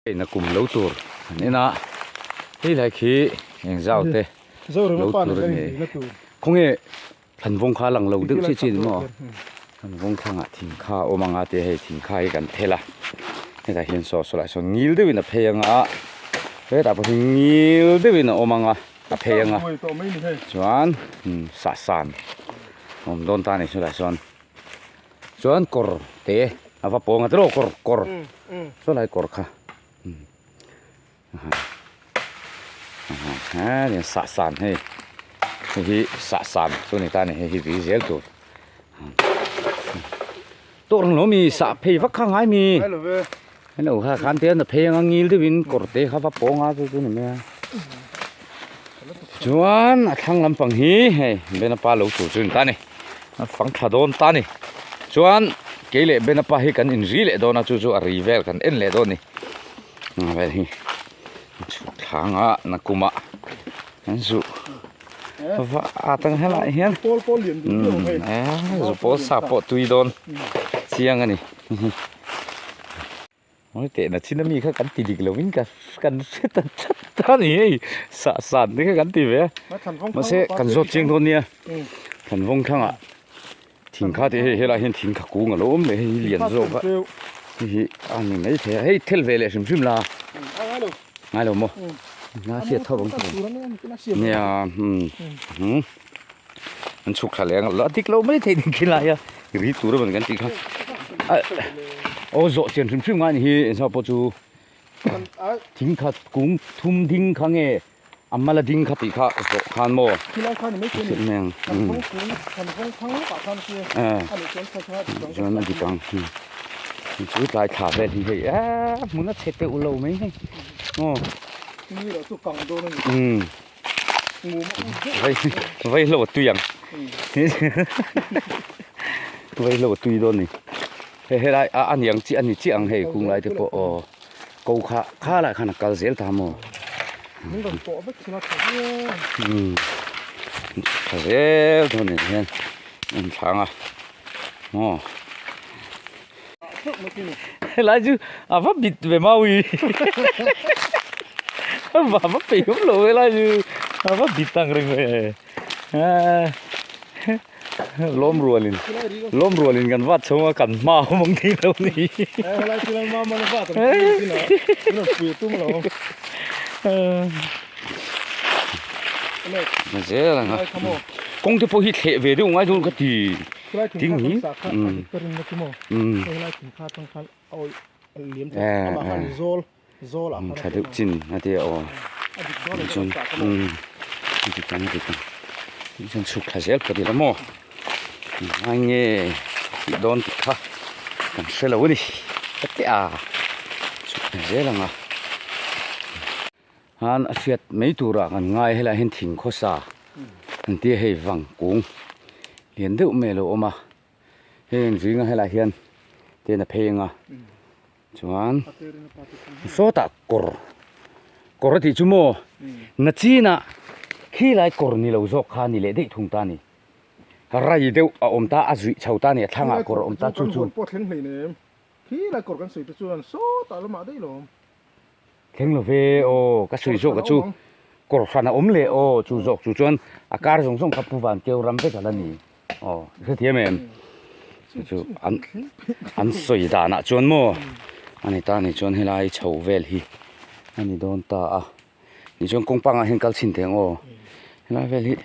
Hei kum lo tur an en a, hei lai khi eng zau te lo tur a ni. Khawnge thlanvawng kha a lang lo deuh chi chi ni maw? Thlanvawng thlangah thing kha a awm ang a tia hei thing kha hi kan thel a, hetah hian saw saw lah sawn ngil deuhin a phei ang a, hetah pawh hi ngil deuhin a awm ang a, a phei ang a, chuan sahsan a awm dawn ta a ni chulaiah sawn. Chuan kawr te a va pawng a tiraw kawr kawr saw lai kawr kha umm sah san hei hei hi sah san chu ni ta a ni hei hi vih zel tur tawh reng lo mi sah phei vak kha ngai mi hello kha khan te an phei anga ngil deuhin kawr te kha va pawng a chu chu ni mai a chuan a thlang lampang hi hei Benapa lo tur chu ni ta a ni. A fang tha dawn ta ni. Chuan kei leh Benapa hi kan inri leh dawn a, chu chu a ri vel kan en leh dawn ni. A vel hi chhuk thlang a nakumah an zu va at ang helai hian umm zu pawl sa pawh tui dawn chiang a ni. Mawi teh na chin ami kha kan ti dik lo in ka kan hre ta tlat ta ni hei sah san te kha kan ti ve a mahse kan zawt chiang dawn nia thlanvawng thlangah thing kha te hei helai hian thing kha kung a lo awm leh hei hi lian zawk a hei hi a ni mai thei a hei thel ve leh hrim hrim la ngai lo maw nga hriat tho ang nia umm an chhuk thla leh ang a dik lo mai thei ding khi lai a ri tur a rawn kan tih kha aw zawh chian hrim hrim ngai a ni hi engzah pawh chu thing khat kung thum ding kha nge a mala ding kha tih kha zawh khan maw chuan a dik ang chu tlai thla vel hi hei eee hmun a chhe teuh lo mai hei aw umm. Vai hlo a tui ang vai hlo a tui dawn ni hei helai a ani ang chi ani chiah ang hei kung lai te pawh aw ko kha kha lai khan a kal zel ta maw umm tha zel dawn ni hian en thlang a maw helai chu a va bit ve mawi a va va peih awm lo helai chu a va bit ang reng ve lawm rualin lawm rualin kan vat chho a kan hma awm ang thei lo ni zel ang a kawng te pawh hi thleh ve deuh ngai dawn ka ti. Khulai thing kha kan sah kha a dik ka rin na chu maw heng lai thing kha atang khan a awih a liam tawh amah khan zawl zawl ah khan tha deuh chin a tia aw a dik dawn ang chuan sah kha maw a dik ang a dik ang chuan chhuk thla zel phawt ila maw ngai nge tih dawn tih kha kan hre lo a ni ka ti a chhuk thla zel ang a han a hriat mai turah kan ngai helaiah hian thing khawsa an tia hei vang kung lian deuh mai a lo awm a hei an zinga helaiah hian ten a phei ang a chuan sawtah kawr kawr a tih chu maw nachinah khilai kawr ni lo zawk kha a ni leh daih thung ta a ni rai deuh a awm ta a zuih chho ta a ni a thlangah kawr a awm ta chu chu. Khilai kawr kan sawi te chuan sawtah lamah daih lo. Thleng lo ve aw, ka sawi zawk a chu kawr hran a awm leh aw chu zawk chu chuan a kar zawng zawng kha Pu Vankeu ram vek a la ni aw i hrethiam em? Chu chu an an sawi danah chuan maw a ni ta ni chuan helai chho vel hi a ni dawn ta a ni chuan kawng pangah hian kal chhin teh ang aw helai vel hi.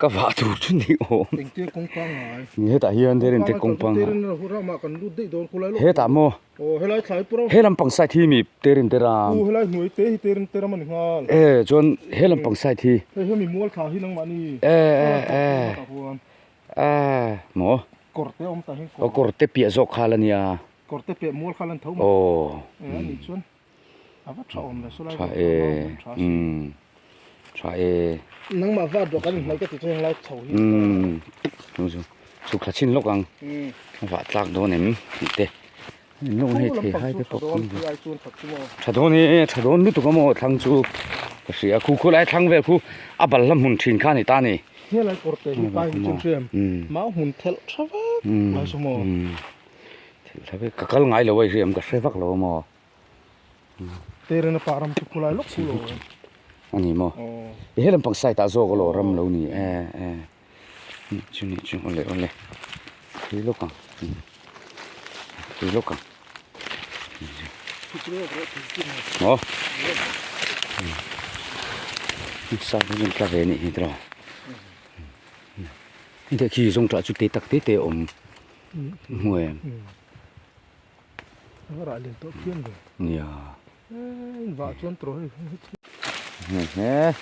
Ka vah tur chu ni awm. Engtia kawng pangngai. Ni hetah hian terin te kawng pangngai. Terin ramah kan lut daih dawn khulai lawk. Hetah maw? Aw helai thlai pura. He lampang side hi mi terin te ram. U helai hnuai te hi terin te ram a ni nghal. E chuan he lampang side hi. Hei hi mi mual thla hi nangmah ni. E e e. E maw? Kawr te awm tah hian kawr. Aw kawr te piah zawk khal a nia. Kawr te piah mual khal an tho maw? Aw. E a nih chuan. A va tha awm ve saw lai tha e umm tha e nangmah vat rawh kan inhnaih ka ti chu henglai chho hi umm chu chu chhuk thla chhin lawk ang vah tlak dawn em tih te lawk hei thei hai te pawh tha dawn e tha dawn lutuk a maw thlang chu ka hria khu khu lai thlang vel khu a bal hla hmun thin kha a ni ta a ni helai kawr te hi pai chu hriam mau hmun thelh tha vek mai saw maw thelh tha vek ka kal ngai lo a i hriam ka hre vak lo a maw. Terena pa ram chu khulai lawk chu lo. Ani maw? I he lampang side ah zawk alo ram lo ni e e. Chu ni chu awle awle. Thui lawk ang. Thui lawk ang. Maw? Sa chu rawn tla ve anih hi tiraw. Hei khi zawng tah chu te tak te te a awm hmu em. Rah lian tawh phian ve. Nia. Vah chuan tawh hei. He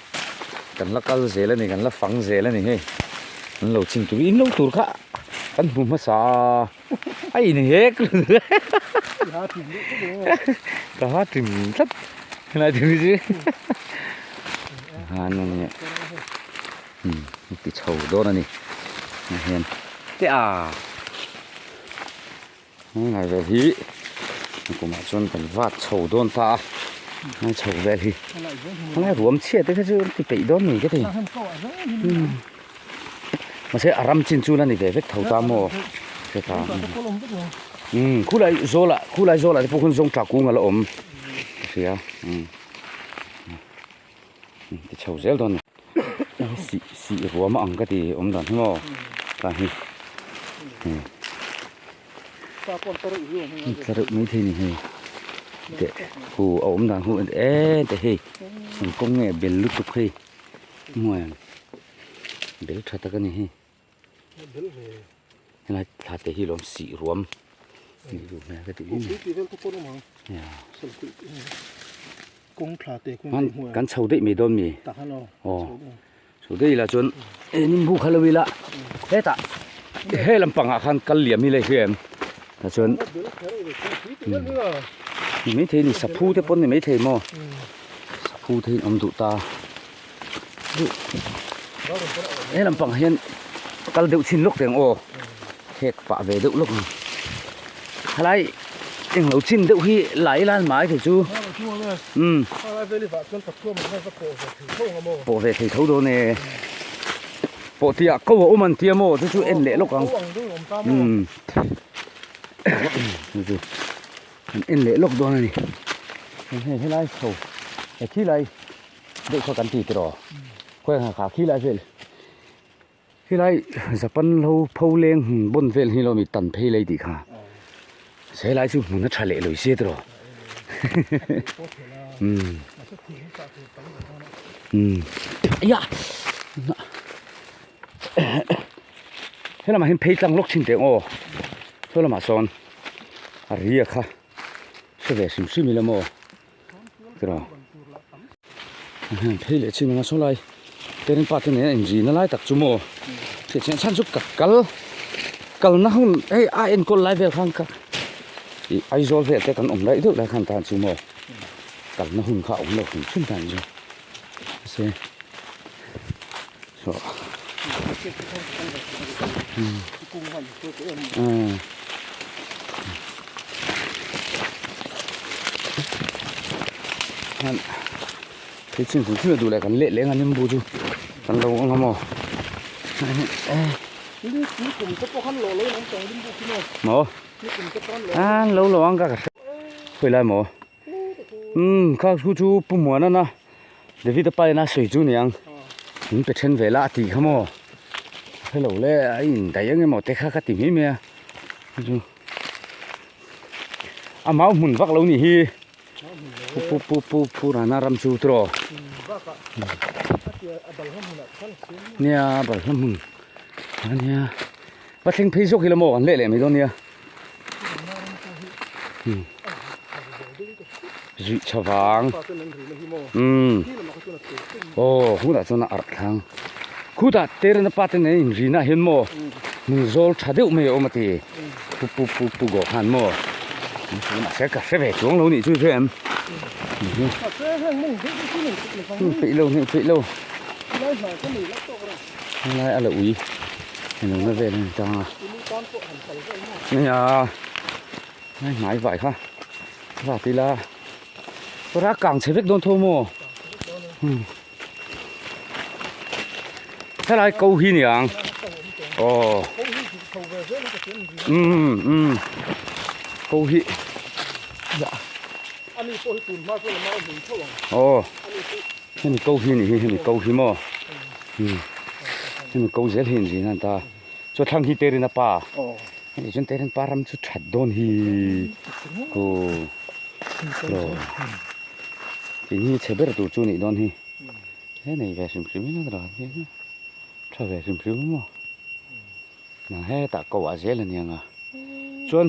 kan la kal zel a ni kan la fang zel a ni hei. An lo ching tur in lo tur kha kan hmu hmasa a in hek. Ka ha tim tlat. Helai thil hi chu. Han a ni. Ti chho dawn a ni. Hian te a. Heng vel hi kumah chuan kan vat chho dawn ta a heng chho vel hi helai ruam chhia te kha chu an ti peih dawn ni ka ti mahse a ram chin chu la ni ve vek tho ta maw hre ta umm khulai zawlah khulai zawlah te pawh khawn zawng tah kung a la awm ka hria umm ti chho zel dawn a ni sih sih ruam a ang ka ti awm dan hi maw tah hi tla reuh mai thei a ni hei teh hu a awm dan hu e teh hei eng kawng nge bel lutuk hei hmuai ang bel tha tak a ni hei helai thla te hi lawm sih ruam ni duh hmel ka ti kan chho daih mai dawn mi aw chho daih ila chuan e nimbu kha lo ila hetah he lampang ah khan kal liam hi le hria em tah chuan ni maithei ni saphu te pawn ni maithei maw saphu te hi an awm duh ta. He lampang hian kal deuh chhin lawk teng aw khek pah ve deuh lawk ang helai englo chin deuh hi lai lan mai thei chu umm pawh ve thei tho dawn e pawh tih ah ko a awm an tia maw chu chu en leh lawk ang umm chu chu an en leh lawk dawn a ni hei helai chho he khilai. Deuh kha kan ti tiraw khawi ang kha khi lai vel khilai Japan ho pho leng hmun bawn vel hi lo mi tan phei lei tih kha helai chu hmun a tha leh lo sia tiraw umm umm aiah helamah hian phei tlang lawk thin teh ang aw saw lamah sawn a ria kha hre ve hrim hrim ila maw. Tiraw phei leh chin anga saw lai parent pa te nen a inri na lai tak chu maw hriat chian chhan chu ka kal kalna hun hei a enkawl lai vel khan ka ih Aizawl vel te kan awm laih deuh lai khan tan chu maw kalna hun kha a awm lo hrim hrim tan chu mahse saw umm. Thil chin hrim hrim a duh leh kan leh leng a nimbu chu kan lo ang a maw maw an lo lo ang ka ka hre khawi lai maw umm kha chu chu pu muana na David a pa in a sawi chu niang min pe then ve la a tih kha maw hello le a in daih ang emaw te kha ka ti mai mai a chu a mau hmun vak lo nih hi pu pu pu pu pu rana ram chu tiraw nia balhla hmun ania va thleng phei zawk ila maw an leh leh mai dawn nia. Zuih tha vang umm aw hunah chuan a arh thlang khutah terina pa te nen inrina ah hian maw hmun zawl tha deuh mai a awm a ti pu pu pu pu goh khan maw mahse ka hre ve chuang lo nih chu i hria em peih lo hnih peih lo helai a la ui englo na vel a ni tang a nia hei hnai vai kha va ti la rawra kang chhe vek dawn tho maw helai ko hi niang aw umm umm ko hi. Aw hemi ko hi anih hi hemi ko hi maw hemi ko zel hi inzin a ni ta chuan thlang hi Terina pa heti chuan Terina pa ram chu that dawn hi aw tin hi chhe ber tur chu anih dawn hi he nei ve hrim hrim in a tha ve hrim hrim a maw. Hetah ko ah zel ania nga chuan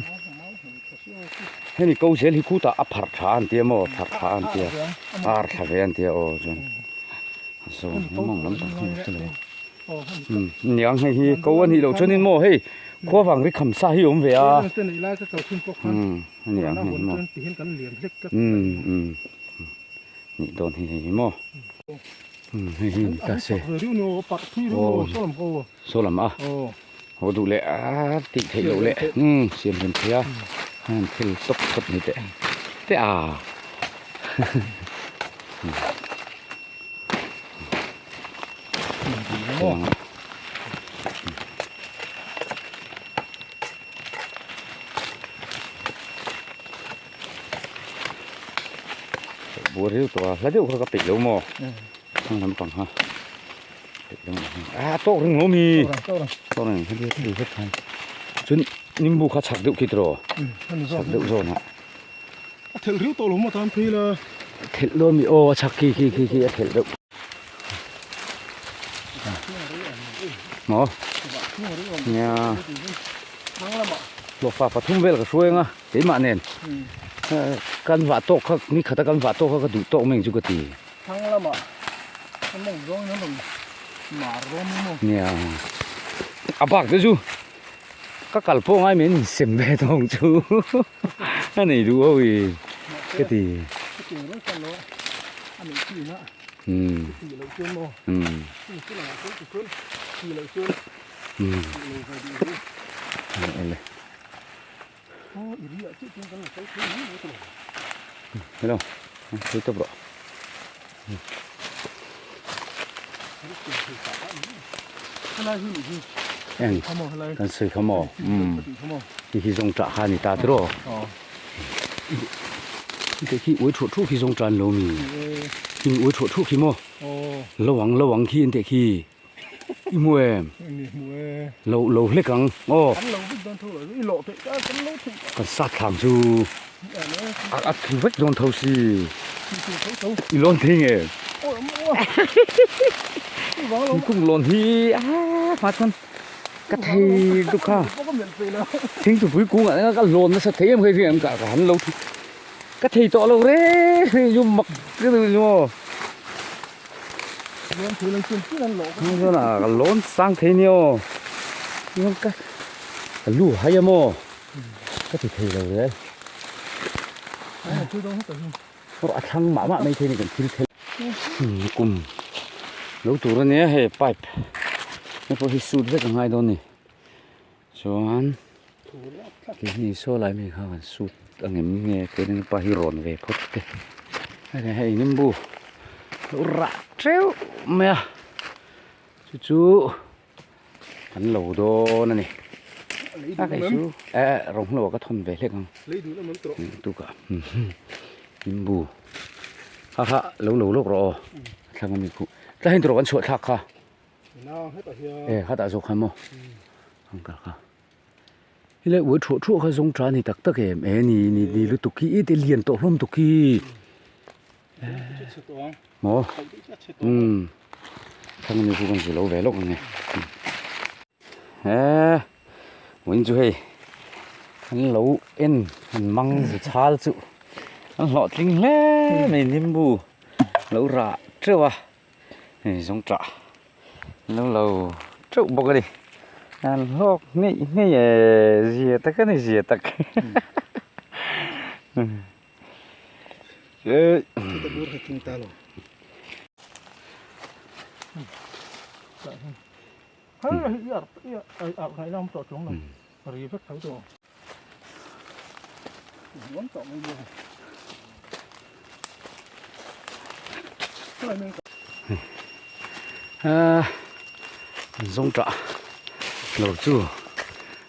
hemi ko zel hi khutah a pharh tha an tia maw pharh tha an tia ar thla ve an tia aw chuan a zawn hi mawng lam pang hi ka hrelo umm niang hei hi ko a nih loh chuanin maw hei khua vang ri kham sa hi a awm ve a umm aniang hei hi maw umm umm nih dawn hi hei hi maw umm hei hi ni ta se aw. Saw lam a haw duh leh a tih theih loh leh umm siam rem thei a heng thil tawp tawp ni teh teh a bur riau tawh a hla deuh kha ka peih lo maw thlang lampang kha. A tawk ring lo mi tawk ring heti heti heti khan chuan nimbu kha chhak deuh khi tiraw chhak deuh zawn ah a thelh riau tawh lo maw tan phei la thelh dawn mi aw a chhak khi khi khi khi a thelh deuh maw nia hlawhfa pathum vel ka hruai anga keimah nen kan vah tawk kha ni khata kan vah tawk kha ka duh tawk mai ang chu ka ti. Thlang lamah a mawng zawng in an rawn mar dawn ni maw? Nia, a bak te chu ka kal pawh ngai mai an sem ve tawng chu a nei duh ho i ka ti. Ka ti reng khan lo a, a neih chi ina ka tih loh chuan maw? Chumi chu langah chuan ti chuan tih loh chuan tih lo ve duh zel. Ele. Aw i ri ah chiah chuan kan lo kal phei mai mai ta lo. Hello, phei tawp rawh. Eng, kan sawi kha maw? Umm, hei hi zawng ṭah kha a ni ta tiraw? Hei khi uai thuah thuah khi zawng ṭah an lo mi? Khi uai thuah thuah khi maw? Lo ang lo ang khi an teh khi. I hmu em? Lo lo hlek ang aw. Kan sat thlam chu a thu vek dawn tho si. I lawn thei nge? Thingkung lawn hi a hma chuan ka thei duh kha. Thingtupui kungah ka lawn nasa thei em hei ka han lo thu. Ka thei tawh lo reng reng chu mak ka ti maw. Ka lawn sang thei nia aw. Ka lu hai a maw ka ti thei lo zel. A thlang mah mah mai thei ni kan thil thel. Kum lo tur a nia hei pipe hei pawh hi sut vek a ngai dawn a ni. Chuan keini saw lai mi kha kan sut angem nge keini pa hi rawn ve phawt te hei hei nimbu lo rah teuh mai a chu chu kan lo dawn a ni a kei chu eh rawng hlo ah ka thawn ve hlek ang tukah nimbu ha ha lo lo lawk rawh aw a thlang ami khuh tlai tur kan chhuah thlak kha. E khatah zawk khan maw an kal kha helai uai thuah thuah kha zawng tha a ni tak tak em e ni ni ni lutuk khi i te lian tawh hlawm tuk khi maw umm thlang ami khu kan zilo ve lawk ang e he vawiin chu hei an lo en an mang zu chhal chu an hlawhtling hle mai nimbu lo rah teuh a. Hei zawng tah lo lo teuh bawk a ni an hlawk ngeih ngeih e zia tak a ni zia tak Zawngṭah lo chu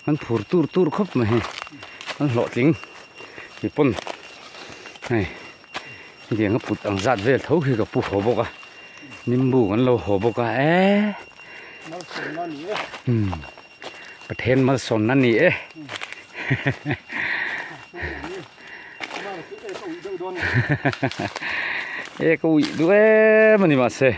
an phur tur tur khawp mai hei an hlawhtling mi pawn hei. Hetiang a put ang zat vel tho hi ka pu haw bawk a nimbu kan lo haw bawk a eee umm Pathian malsawmna ni e e ka uih duh em a ni mahse.